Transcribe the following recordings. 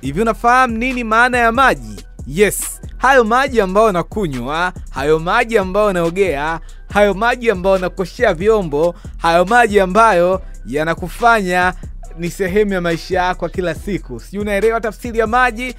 Hivi unafahamu nini maana ya maji? Yes, hayo maji ambayo nakunywa, hayo maji ambayo naogea, hayo maji ambayo nakoshea vyombo, hayo maji ambayo yanakufanya ni sehemu ya maisha yako kila siku. Sijui unaelewa tafsiri ya maji?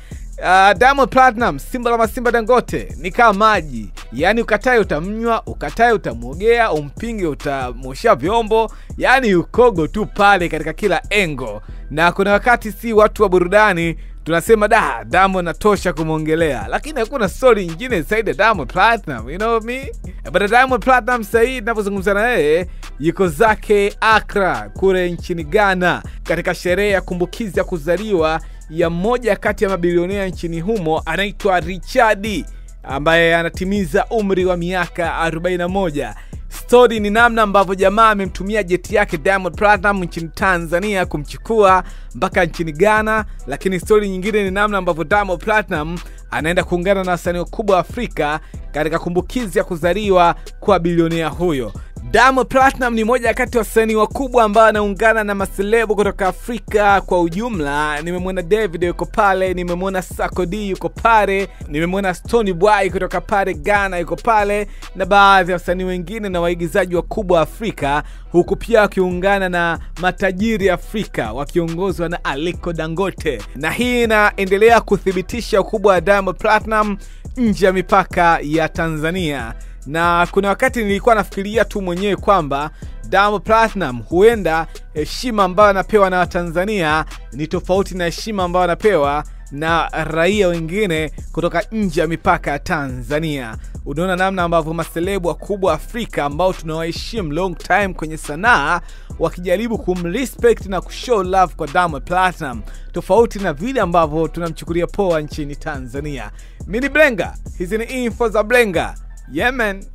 Diamond Platnumz, Simba la Masimba Dangote, ni kama maji. Yaani ukatae utamnywa, ukatae utamwogea, umpinge utamoshea vyombo, yaani ukogo tu pale katika kila engo. Na kuna wakati si watu wa burudani tunasema da, Diamond natosha kumuongelea, lakini hakuna story nyingine zaidi ya Diamond Platnumz, you know me? But Diamond Platnumz sasa hivi ninapozungumza na yeye yuko zake Accra kule nchini Ghana katika sherehe ya kumbukizi ya kuzaliwa ya mmoja kati ya mabilionea nchini humo, anaitwa Richard, ambaye anatimiza umri wa miaka 41. Story ni namna ambavyo jamaa amemtumia jeti yake Diamond Platnumz nchini Tanzania kumchukua mpaka nchini Ghana, lakini story nyingine ni namna ambavyo Diamond Platnumz anaenda kuungana na wasanii wakubwa Afrika katika kumbukizi ya kuzaliwa kwa bilionea huyo. Diamond Platnumz ni moja kati ya wasanii wakubwa ambao anaungana na maselebu kutoka Afrika kwa ujumla. Nimemwona David yuko pale, nimemwona Sarkodie yuko pale, nimemwona Stone Boy kutoka pale Ghana yuko pale, na baadhi ya wasanii wengine na waigizaji wakubwa Afrika, huku pia wakiungana na matajiri Afrika wakiongozwa na Aliko Dangote. Na hii inaendelea kuthibitisha ukubwa wa Diamond Platnumz nje ya mipaka ya Tanzania. Na kuna wakati nilikuwa nafikiria tu mwenyewe kwamba Diamond Platnumz huenda heshima ambayo anapewa na Watanzania ni tofauti na heshima ambayo anapewa na raia wengine kutoka nje ya mipaka ya Tanzania. Unaona namna ambavyo maselebu wakubwa Afrika ambao tunawaheshimu long time kwenye sanaa wakijaribu kumrespect na kushow love kwa Diamond Platnumz, tofauti na vile ambavyo tunamchukulia poa nchini Tanzania. Mimi ni Blenga, hizi ni info za Blenga. Yeah man.